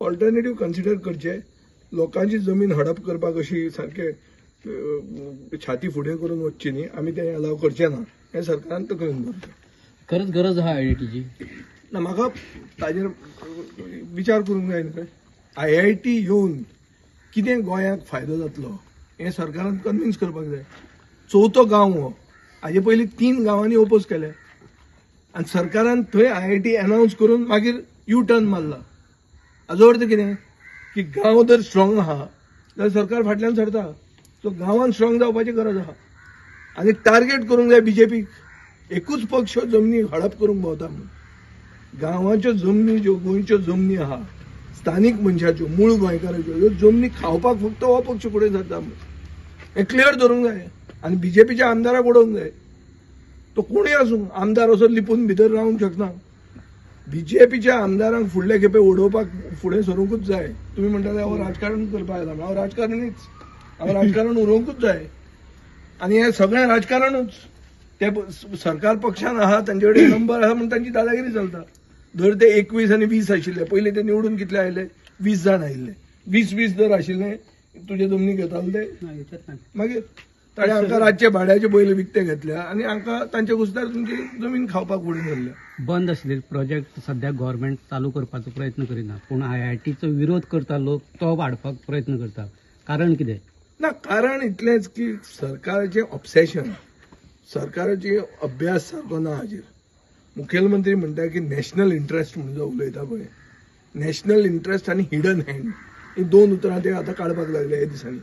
Alternative consider करचे. लोकांची जमीन हडप करपाक अशी सारके छाती फुडें करून वचची न्ही, आमी तें अलाव करचें ना हें सरकारान तकलेन दवरचें. खरंच गरज आहा आयआयटीची ना, म्हाका ताजेर विचार करूंक जाय न्ही. आयआयटी येवन कितें गोंयाक फायदो जातलो हें सरकारान कन्विन्स करपाक जाय. चवथो गांव हो, हाजे पयलीं 3 गांवांनी ओपोज केले आनी सरकारान थंय आयआयटी अनावन्स करून मागीर यू टर्न मारला. हाजो अर्थ कितें की गांव जर स्ट्रॉंग आहा जाल्यार सरकार फाटल्यान सरता. सो गांवान स्ट्रॉंग जावपाची गरज आहा आनी टार्गेट करूंक जाय बीजेपीक. एकूच पक्ष जमनी हडप करूंक भोंवता म्हणून गांवाच्यो जमनी ज्यो गोंयच्यो जमनी आहा स्थानीक मनशाच्यो मूळ गोंयकाराच्यो ह्यो जमनी खावपाक फक्त हो पक्ष फुडें सरता म्हणून हें क्लियर धरूंक जाय आनी बीजेपीच्या आमदाराक उडोवंक जाय. तो कोणूय आसूं, आमदार असो लिपून भितर रावंक शकना. बीजेपीच्या आमदारांक फुडले खेपे उडोवपाक फुडें सरूंकूच जाय. तुमी म्हणटाले हांव राजकारण करपाक येता, हांव राजकारणीच, हांव राजकारण उरोवंकूच जाय आनी हें सगळें राजकारणूच. ते सरकार पक्षान आहा, तांचे कडेन नंबर आहा म्हूण तांची दादागिरी चलता. जर ते 21 आनी 20 आशिल्ले पयलीं, ते निवडून कितले आयले? 20 जाण आयिल्ले. 20-20 जर आशिल्ले तुजे जमनी घेताले ते, मागीर ताणें हांकां रातचे भाड्याचे बैल विकते घेतल्या आनी हांकां तांच्या कुस्तार तुमची जमीन खावपाक फुडें सरल्या. बंद आशिल्ले प्रोजेक्ट सद्या गव्हर्मेंट चालू करपाचो प्रयत्न करिना, पूण आयआयटीचो विरोध करता लोक, तो वाडपाक प्रयत्न करता. कारण कितें ना, कारण इतलेंच की सरकाराचें ऑब्सेशन, सरकाराचे अभ्यास सारको ना हाजेर. मुखेलमंत्री म्हणटा की नॅशनल इंट्रस्ट म्हणून जो उलयता पळय, नॅशनल इंट्रस्ट आनी हिडन हँड ही 2 उतरां ते आतां काडपाक लागले ह्या दिसांनी.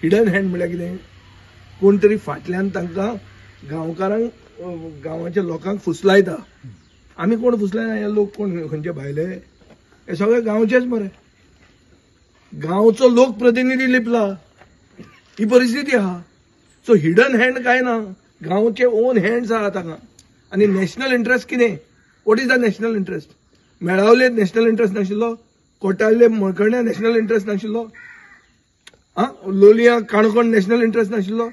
हिडन हँड म्हणल्यार कितें? कोण तरी फाटल्यान तांकां गांवकारांक, गांवाच्या लोकांक फुसलायता. आमी कोण फुसलायना, हे लोक कोण खंयचे भायले, हे सगळे गांवचेच मरे. गांवचो लोकप्रतिनिधी लिपला, ही परिस्थिती आहा. सो हिडन हँड काय ना, गांवचे ओन हँड्स आहा तांकां. आनी नॅशनल इंट्रस्ट कितें? What is the national interest? मेळावले national interest नाशिल्लो, कोटाले मळकर्ण्या नॅशनल इंट्रस्ट नाशिल्लो, आं लोलयां काणकोण नॅशनल इंट्रस्ट नाशिल्लो.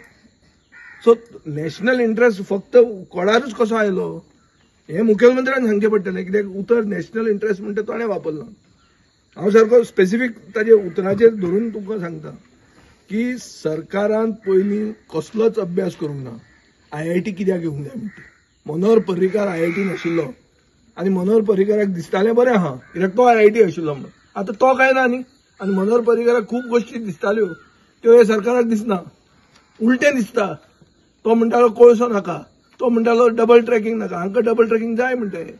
सो नॅशनल इंट्रस्ट फक्त कोडारूच कसो आयलो हें मुखेलमंत्र्यान सांगचें पडटलें. कित्याक उतर नॅशनल इंट्रस्ट म्हणटा ताणें वापरलां. हांव सारको स्पेसिफीक ताजे उतराचेर धरून तुमकां सांगता की सरकारान पयलीं कसलोच अभ्यास करूंक ना. आयआयटी कित्याक येवंक जाय म्हणटा. मनोहर पर्रीकार आयआयटी नाशिल्लो आनी मनोहर पर्रीकाराक दिसतालें बरें आहा कित्याक तो आयआयटी आशिल्लो म्हणून. आतां तो काय ना न्ही, आनी मनोहर पर्रीकाराक खूब गोश्टी दिसताल्यो त्यो हे सरकाराक दिसना, उलटें दिसता. तो म्हणटालो कोळसो नाका, तो म्हणटालो डबल ट्रॅकिंग नाका, हांकां डबल ट्रॅकिंग जाय म्हणटा हे,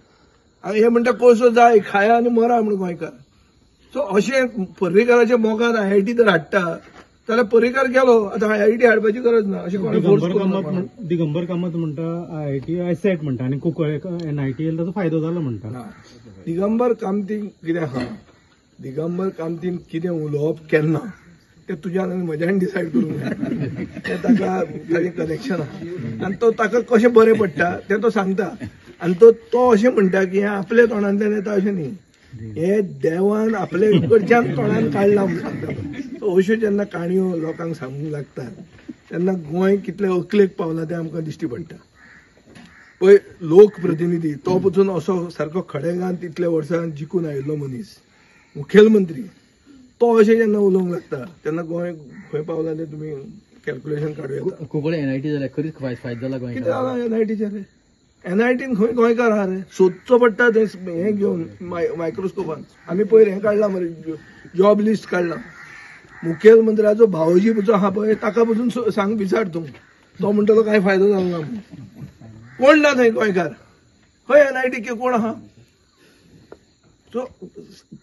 आनी हे म्हणटा कोळसो जाय, खाया आनी मरा म्हूण गोंयकार. सो अशें पर्रीकाराच्या मोगान आयआयटी जर हाडटा जाल्यार पर्रीकार गेलो, आतां आयआयटी हाडपाची गरज ना. अशें कोणें फोर्स करूंक. दिगंबर कामत म्हणटा आयआयटी एसेट म्हणटा आनी कुंकळे एनआयटी ताचो फायदो जालो म्हणटा. दिगंबर कामतीन कितें आहा, दिगंबर कामतीन कितें उलोवप केन्ना तें तुज्यान आनी म्हज्यान डिसायड करूंक जाय. तें ताका ताजें कनेक्शन आहा आनी तो ताका कशें बरें पडटा तें तो सांगता. आनी तो अशें म्हणटा की हें आपल्या तोंडांतल्यान येता अशें न्ही, हे देवान आपले कडच्यान तोंडान काडलां म्हणून सांगता. अश्यो जेन्ना काणयो लोकांक सांगूंक लागतात तेन्ना गोंय कितलें अकलेक पावलां तें आमकां दिश्टी पडटा. पळय लोकप्रतिनिधी तो पसून असो सारको खडेगांत इतल्या वर्सां जिखून आयिल्लो मनीस मुखेलमंत्री, तो अशें जेन्ना उलोवंक लागता तेन्ना गोंय खंय पावलां तें तुमी कॅल्क्युलेशन काडूं येता. कुंकळे एनआयटी जाल्यार खरीच फायदो जाला गोंयकार. कितें जाला एनआयटीचेर? एनआयटीन खंय गोंयकार आहा रे, सोदचो पडटा तें हें घेवन मायक्रोस्कोपान. आमी पयर हें काडलां मरे, जॉब लिस्ट काडलां. मुखेलमंत्र्याचो भावोजी जो आहा पळय ताका पसून सांग विचार तूं, तो म्हणटलो कांय फायदो जालो ना म्हणून. कोण ना थंय गोंयकार, खंय एनआयटी कोण आहा? सो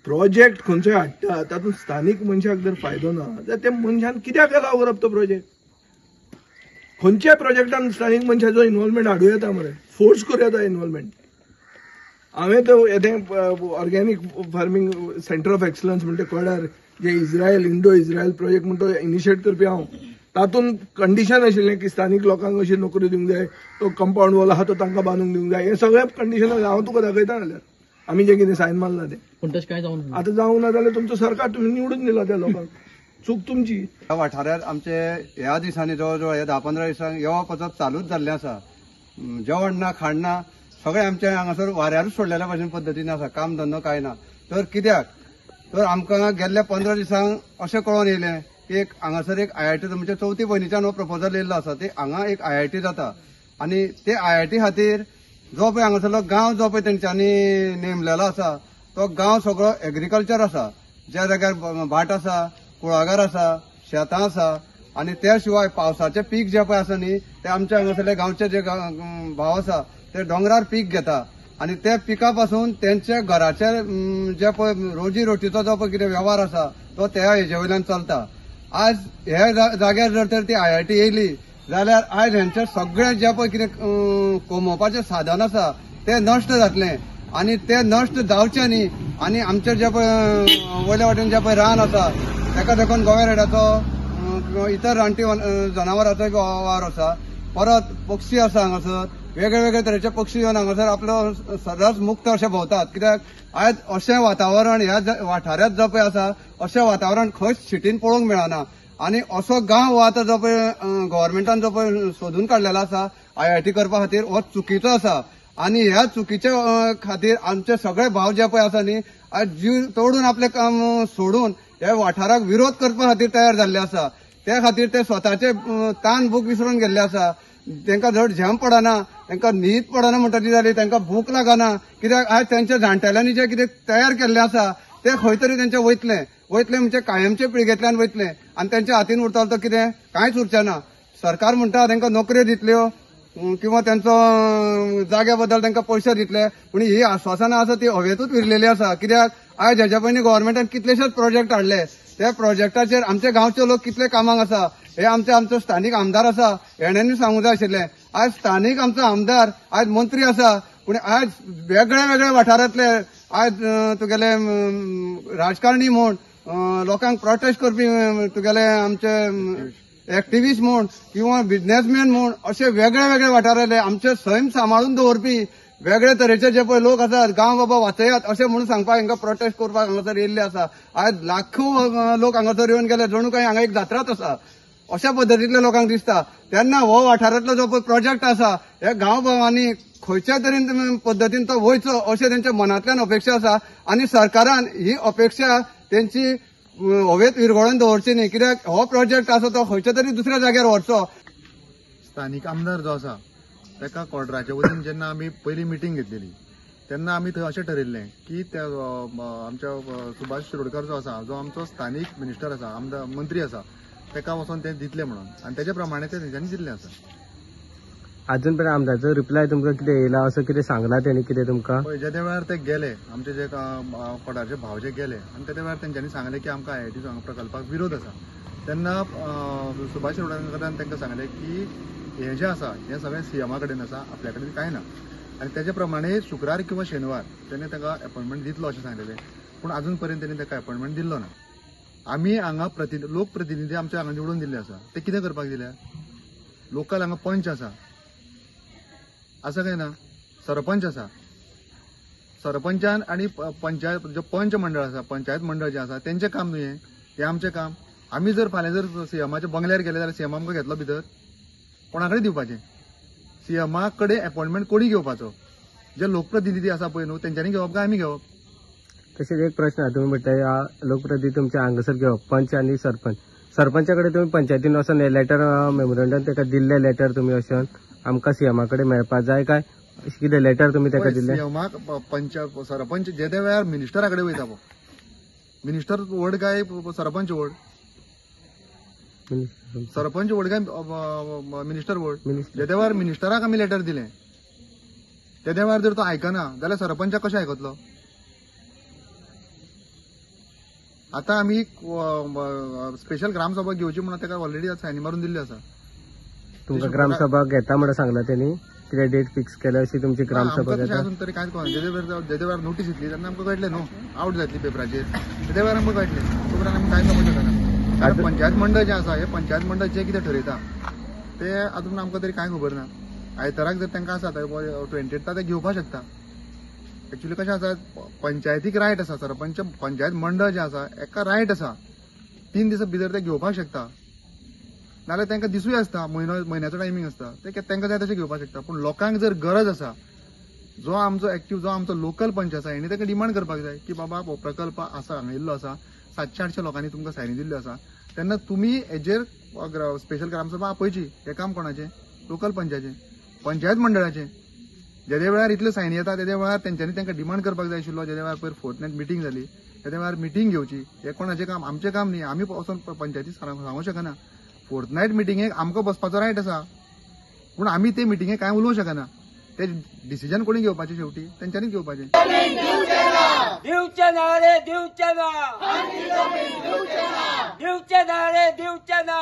प्रोजेक्ट खंयचोय हाडटा तातूंत स्थानीक मनशाक जर फायदो ना जाल्यार त्या मनशान कित्याक अलाव करप तो प्रोजेक्ट? खंयच्याय प्रोजेक्टान स्थानीक मनशाचो इनवॉल्वमेंट हाडूं येता मरे, फोर्स करूं येता इनवॉल्वमेंट. हांवें तर तें organic farming centre of excellence म्हणटा कोडार जे इस्रायल इंडो इस्रायल प्रोजेक्ट म्हणटा तो इनिशिएट करपी हांव. तातूंत कंडिशन आशिल्लें की स्थानीक लोकांक अशी नोकरी दिवंक जाय, तो कंपावंड वॉल आहा तो तांकां बांदूंक दिवंक जाय, हें सगळें कंडिशन हांव तुका दाखयता जाल्यार आमी जें कितें सायन मारलां तें. पूण तशें कांय जावंक ना. आतां जावंक ना जाल्यार तुमचो सरकार तुमी निवडून दिला त्या लोकांक, चूक तुमची. ह्या वाठारांत आमचे ह्या दिसांनी जवळ जवळ ह्या 10-15 दिसांक येवप वचप चालूच जाल्लें आसा. जेवण ना, खाण ना, सगळें आमचें हांगासर वाऱ्यारूच सोडलेल्या भाशेन पद्दतीन आसा. काम धंदो कांय ना. तर कित्याक तर आमकां गेल्ल्या 15 दिसांक अशें कळोन येयलें की एक हांगासर एक आयआयटी, म्हणजे चवथी पयलींच्यान हो प्रपोजल येयल्लो आसा, ते हांगा एक आयआयटी जाता आनी ते आयआयटी खातीर जो पळय हांगासरलो गांव जो पळय तेंच्यांनी नेमलेलो आसा तो गांव सगळो एग्रीकल्चर आसा, ज्या जाग्यार भाट आसा, कुळागर आसा, शेतां आसा आनी त्या शिवाय पावसाचें पीक जें पळय आसा न्ही ते आमच्या हांगासरले गांवचे जे भाव आसा ते दोंगरार पीक घेता आनी त्या पिका पासून तेंच्या घराचे जे पळय रोजी रोटीचो जो पळय कितें वेव्हार आसा तो त्या हेजे वयल्यान चलता. आज हे जाग्यार जर तर ती आयआयटी येयली जाल्यार आयज हेंचे सगळें जें पळय कितें कमोवपाचें साधन आसा तें नश्ट जातलें आनी तें नश्ट जावचें न्ही. आनी आमचें जें पळय वयल्या वाटेन जें पळय रान आसा ताका देखून गोव्या रेड्याचो किंवा इतर रानटी जनावरांचो वावर आसा, परत पक्षी आसा हांगासर, वेगळे वेगळे तरेचे पक्षी येवन हांगासर आपलो सदांच मुक्त अशे भोंवतात. कित्याक आयज अशें वातावरण ह्या वाठारांत जो पळय आसा अशें वातावरण खंयच सिटीन पळोवंक मेळना आनी असो गांव हो आतां जो पळय गव्हर्मेंटान जो पळय सोदून काडलेलो आसा आयआयटी करपा खातीर हो चुकीचो आसा आनी ह्या चुकीच्या खातीर आमचे सगळे भाव जे पळय आसा न्ही आज जीव तोडून आपलें काम सोडून ह्या वाठाराक विरोध करपा खातीर तयार जाल्ले आसा. त्या खातीर ते स्वताचे तान भूक विसरून गेल्ले आसा, तांकां धड झेम पडना, तांकां न्हीद पडना म्हणटा ती जाली, तांकां भूक लागना. कित्याक आज तेंच्या जाणटेल्यांनी जें कितें तयार केल्लें आसा तें खंय तरी तेंचें वयतलें, वयतलें म्हणजे कायमचे पिळगेंतल्यान वयतलें आनी तेंच्या हातीन उरतलो तो कितें कांयच उरचें ना. सरकार म्हणटा तांकां नोकऱ्यो दितल्यो किंवा तेंचो जाग्या बद्दल तांकां पयशे दितले, पूण ही आश्वासनां आसा ती हवेतूच विरलेली आसा. कित्याक आयज हेज्या पयलीं गव्हर्मेंटान कितलेशेच प्रोजेक्ट हाडले, त्या प्रोजेक्टाचेर आमचे गांवचे लोक कितले कामाक आसा हे आमचे आमचो स्थानीक आमदार आसा हेण्यांनी सांगूंक जाय आशिल्लें. आयज स्थानीक आमचो आमदार आयज मंत्री आसा, पूण आयज वेगळे वेगळे वाठारांतले आयज तुगेले राजकारणी म्हूण लोकांक प्रोटेस्ट करपी तुगेले आमचे एक्टिविस्ट म्हूण किंवा बिजनेसमॅन म्हूण अशे वेगळे वेगळे वाठारांतले आमचे सैम सांबाळून दवरपी वेगळे तरेचे जे पळय लोक आसात गांव बाबा वाचयात अशें म्हणून सांगपाक हांकां प्रोटेस्ट करपाक हांगासर येयल्ले आसा. आयज लाखो लोक हांगासर येवन गेले, जणू काय हांगा एक जात्राच आसा अशा पद्दतींतल्या लोकांक दिसता. तेन्ना हो वाठारांतलो जो पळय प्रोजेक्ट आसा हे गांव भावांनी खंयच्या तरेन पद्दतीन तो वयचो अशें तेंच्या मनांतल्यान अपेक्षा आसा आनी सरकारान ही अपेक्षा तेंची हवेत विरगळोवन दवरची न्ही. कित्याक हो प्रोजेक्ट आसा तो खंयच्या तरी दुसऱ्या जाग्यार व्हरचो. स्थानीक आमदार जो आसा ताका कॉड्राच्या वतीन जेन्ना आमी पयली मिटींग घेतलेली तेन्ना आमी थंय अशें ठरयल्लें की त्या आमच्या सुभाष शिरोडकर जो आसा जो आमचो स्थानीक मिनिस्टर आसा आमदार मंत्री आसा ताका वचोन ते दितले म्हणून आनी तेच्या प्रमाणे ते तेंच्यांनी दिल्लें आसा. अजून पर्यंत आमदारचो रिप्लाय तुमकां कितें येयला असो कितें सांगला तेणी कितें तुमकां? पळय जेन्ना वेळार ते गेले आमचे जे कॉडाचे भाव जे गेले आनी तेच्या वेळार तेंच्यांनी सांगलें की आमकां आयआयटी प्रकल्पाक विरोध आसा तेन्ना सुभाष शिरोडकरान तांकां सांगलें की हें जें आसा हें सगळें सीएमा कडेन आसा, आपल्या कडेन कांय ना आनी तेच्या प्रमाणे शुक्रार किंवा शेनवार तेणें ताका अपॉयंटमेंट दितलो अशें सांगलेलें, पूण अजून पर्यंत तेणी ताका अपॉयंटमेंट दिल्लो ना. आमी हांगा लोकप्रतिनिधी आमच्या हांगा निवडून दिल्ले आसा, ते कितें करपाक दिल्या? लोकल हांगा पंच आसा, आसा काय ना, सरपंच आसा, सरपंचान आनी पंचायत जो पंच मंडळ आसा पंचायत मंडळ जें आसा तेंचें काम न्हू हें, हें आमचें काम. आमी जर फाल्यां जर सीएमाच्या बंगल्यार गेले जाल्यार सीएम आमकां घेतलो भितर, कोणा कडेन दिवपाचें? सीएमा कडेन अपॉयंटमेंट कोणी घेवपाचो? जे लोकप्रतिनिधी आसा पळय न्हू तेंच्यांनी घेवप काय आमी घेवप? तशेंच एक प्रश्न आसा, तुमी म्हणटा लोकप्रतिनिधी तुमच्या हांगासर घेवप पंच आनी सरपंच, सरपंचा कडेन तुमी पंचायतीन वचोन लेटर मेमोरंडम ताका दिल्लें लेटर तुमी वचोन आमकां सीएमा कडेन मेळपाक जाय काय अशें कितें लेटर तुमी ताका दिल्लें? सीएमाक पंच सरपंच जे त्या वेळार मिनिस्टरा कडेन वयता पळय, मिनिस्टर व्हड काय सरपंच व्हड? सरपंच व्हड काय मिनिस्टर व्हड? जेद्या वेळार मिनिस्टराक आमी लेटर दिलें तेद्या वेळार जर तो आयकना जाल्यार सरपंचाक कशें आयकतलो? आतां आमी स्पेशल ग्रामसभा घेवची म्हणून ताका ऑलरेडी सायनी मारून दिल्ली आसा. तुमकां ग्रामसभा घेता म्हणून सांगला तेणी, कितें डेट फिक्स केल्या अशी तुमची ग्रामसभा घेता? अजून तरी कांयच कळना. जेद्या वेळार नोटीस येतली तेन्ना आमकां कळटलें न्हू, आवट जातली पेपराचेर तेद्या वेळार आमकां कळटलें, तो पर्यंत आमकां कांय समज शकना. पंचायत मंडळ जें आसा हें पंचायत मंडळ जें कितें ठरयता तें अजून आमकां तरी कांय खबर ना. आयताराक जर तांकां आसा 28 ते घेवपाक शकता. एक्चुअली कशें आसा पंचायतीक रायट आसा, सरपंच पंचायत मंडळ जें आसा एका रायट आसा 3 दिसां भितर ते घेवपाक शकता, नाजाल्यार तांकां दिसूय आसता म्हयन्याचो टायमींग आसता ते तांकां जाय तशें घेवपाक शकता. पूण लोकांक जर गरज आसा जो आमचो एक्टिव जो आमचो लोकल पंच आसा हेणी ताका डिमांड करपाक जाय की बाबा हो प्रकल्प आसा हांगा येयल्लो आसा, 700-800 लोकांनी तुमकां सायनी दिल्ल्यो आसा, तेन्ना तुमी हेजेर स्पेशल ग्रामसभा आपयची. हें काम कोणाचें? लोकल पंचाचें, पंचायत मंडळाचें. जेदे वेळार इतल्यो सायनी येता तेदे वेळार तेंच्यांनी तांकां डिमांड करपाक जाय आशिल्लो. जेदे वेळार पयर फोर्थ नायट मिटींग जाली तेदे वेळार मिटींग घेवची. हें कोणाचें काम? आमचें काम न्ही. आमी वचोन पंचायती सांगूंक शकना. फोर्थ नायट मिटिंगेक आमकां बसपाचो रायट आसा, पूण आमी ते मिटिंगेक कांय उलोवंक शकना. ते डिसिजन कोणी घेवपाचें शेवटी तेंच्यांनीच घेवपाचें. दिवचे ना रे, दिवचे ना, दिवचे ना रे, दिवचे ना.